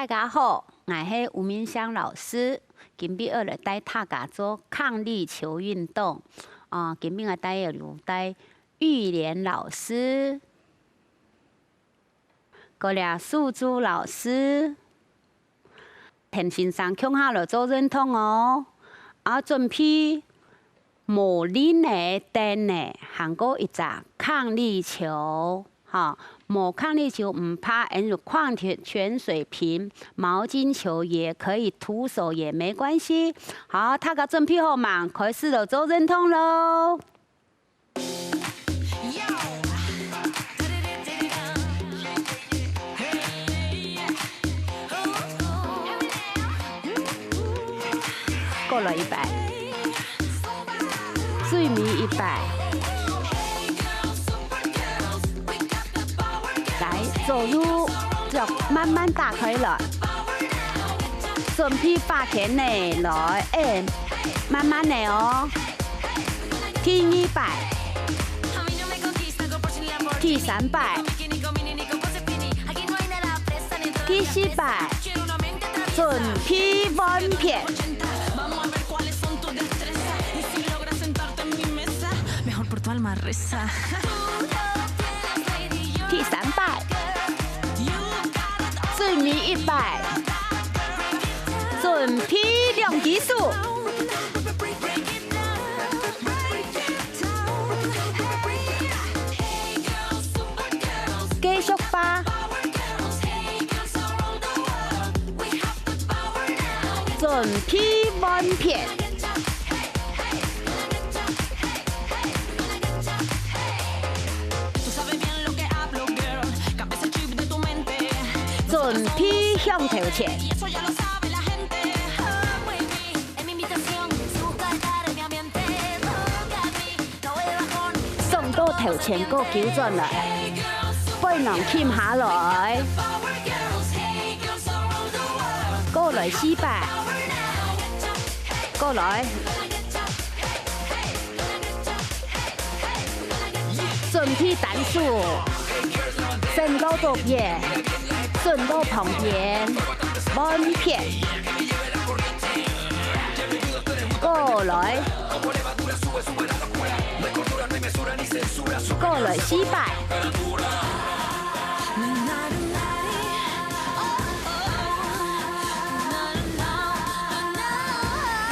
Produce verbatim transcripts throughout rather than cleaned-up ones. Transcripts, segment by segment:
大家好，𠊎係吳明香老師，今晡日愛來帶大家做抗力球運動。啊，今晡日𠊎帶个有帶玉蓮老師，過來素珠老師， 跈先生共下來做運動哦。啊，準備無輪个凳仔，還過一隻抗力球，哈，無抗力球毋怕，𠊎有礦泉，泉水瓶、毛巾球也可以，徒手也沒關係。好，大家準備好吂？開始來做運動囉！ 過來一擺，最尾一擺。來，左右腳慢慢打開來，準備畫圈仔來，欸，慢慢仔哦。 第二擺，第三擺，第四擺，準備換片。第三擺，最尾一擺，準備兩支手。 繼續吧。準備換片。 準備向頭前。上到頭前過糾轉來，背囊撳下來。過來四擺。過來。 準備單手，伸到左片，伸到旁邊，換片。過來，過來四擺。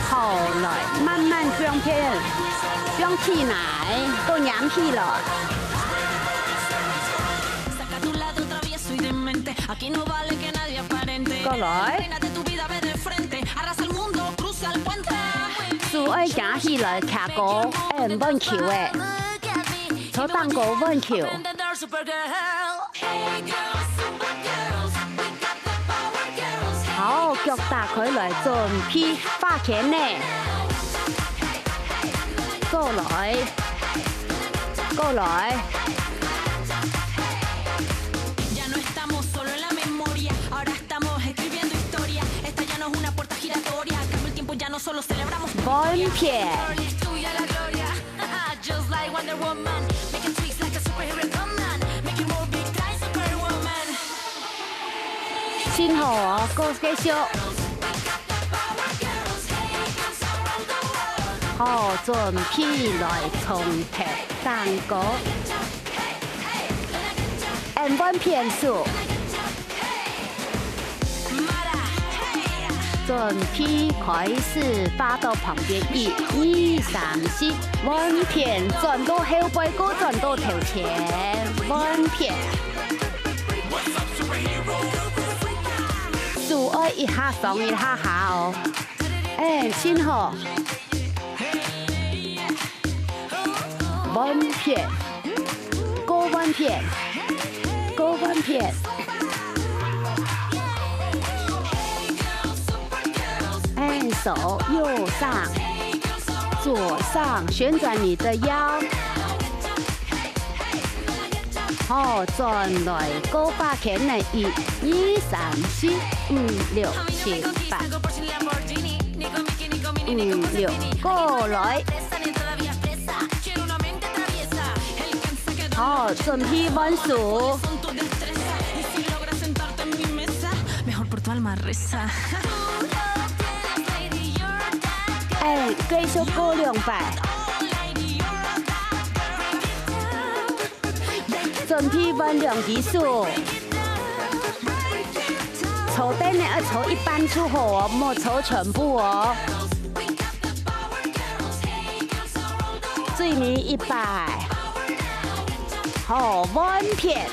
好，來，慢慢放片，放起來，過拈起來。過來。手愛擎起來，擎高，欸，換球欸。 做單槓換球。好，腳打開來，準備畫圈仔。過來，過來。 換片。真好哦，過繼續。好，準備來從頭單槓。 恁換片手。準備開始，畫到旁邊，一、二、三、四，換片，轉到後背，過轉到頭前，換片。手愛一下上一下下哦。欸，真好。 換片，過換片，過換片。欸，手右上，左上，旋轉你的腰。 好，轉來過畫圈仔，一、二、三、四、五、六、七、八。五、六，過來。好，準備換手。哎，繼續過兩擺。準備換兩隻手。搓凳仔愛搓一半就好哦，莫搓全部哦。最尾一擺。好，換片。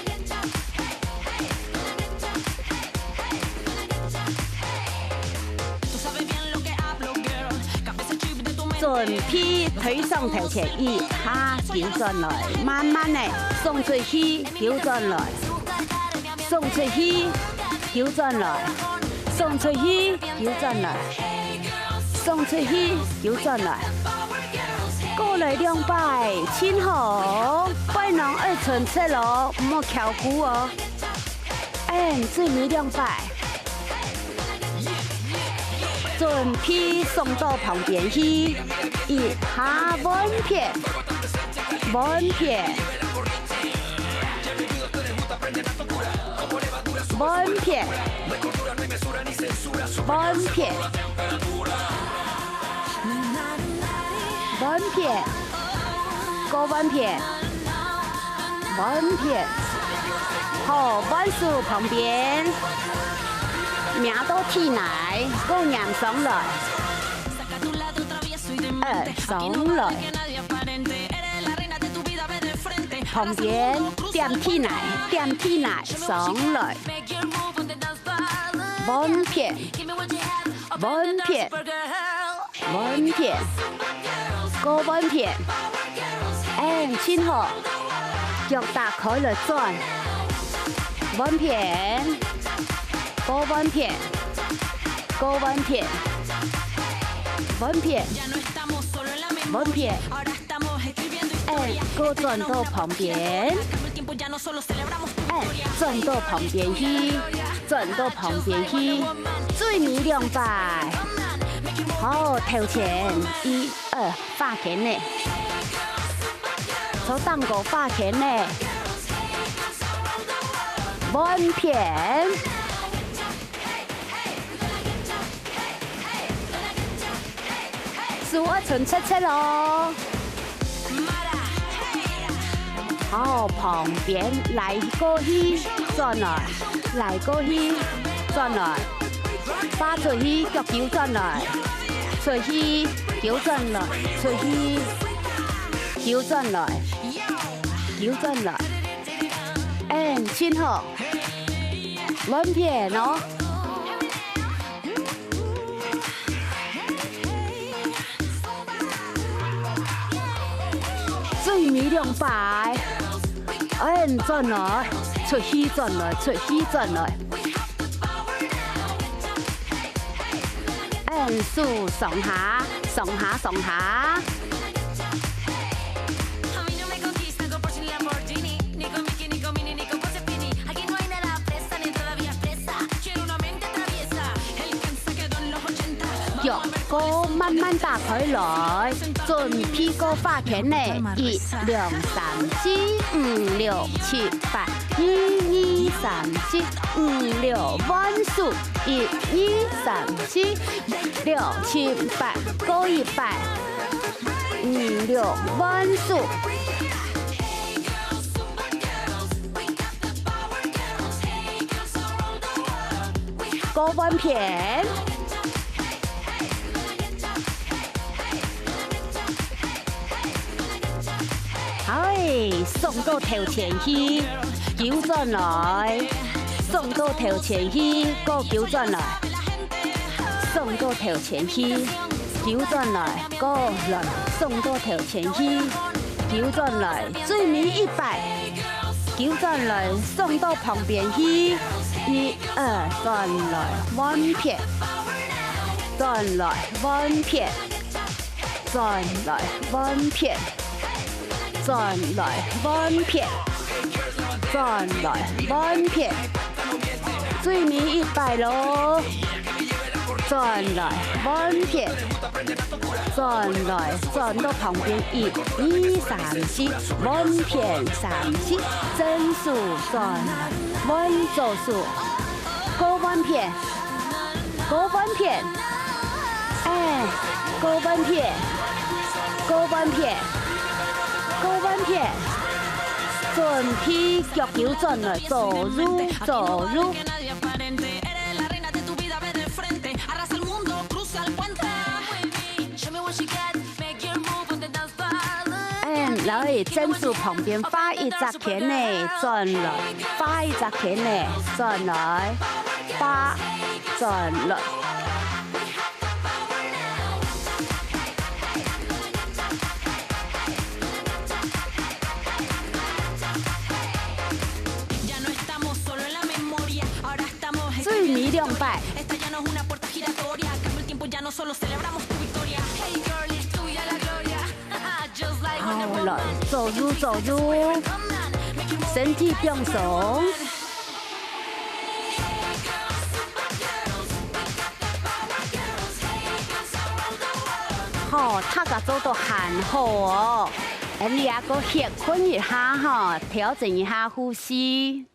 準備推上頭前，一下，扭轉來，慢慢仔送出去，扭轉來，送出去，扭轉來，送出去，扭轉來，送出去，扭轉來。過來兩擺，盡好，背囊愛伸直哦，莫翹痀哦。 嗯，最尾兩擺。準備送到旁邊去，一下換片，換片，換片，換片。 換片，過換片，換片。好，換手旁邊，摸到地泥，過黏上來。呃，上來。旁邊，點地泥，點地泥，上來。換片，換片。 換片，過換片。嗯，盡好，腳打開來轉。換片，過換片，過換片，換片，換片。嗯，過轉到旁邊。 哎，轉到旁邊去，轉到旁邊去，最尾兩擺。好，頭前，一、二，畫圈仔。做當个畫圈仔。換片。 手愛伸直直哦。好，旁邊拉過去，轉來，拉過去，轉來，踏出去，腳扭轉來，出去，扭轉來，出去，扭轉來，扭轉來。嗯，盡好。換片哦。 最尾兩擺，嗯，轉來，出去轉來，出去轉來。嗯，手上下，上下，上下。 腳哥慢慢打開來，準備過畫圈仔，一、兩、三、四、五、六、七、八，一、二、三、四、五、六，換手，一、二、三、四、六、七、八，過一擺，五、六，換手。 過換片。哎，送到頭前去，扭轉來，送到頭前去，過扭轉來，送到頭前去，扭轉來，過來，送到頭前去，扭轉來，最尾一擺。 扭轉來，送到旁邊去。一、二，轉來換片，轉來換片，轉來換片，轉來換片，轉來換片。最尾一擺囉！ 轉來換片，轉來，轉到旁邊，一、二、三、四，換片三四，正手轉來，換左手，過換片。過半片，哎，過半片，過半片，過半片，準備腳球轉來，左右，左右。哎，來，正手旁邊畫一隻圈仔，轉來，畫一隻圈仔，轉來，畫，轉來。 最尾兩擺。好，來，左右，左右，身體放鬆。好，大家做到還好哦。恁樣啊，過歇睏一下吼，調整一下呼吸。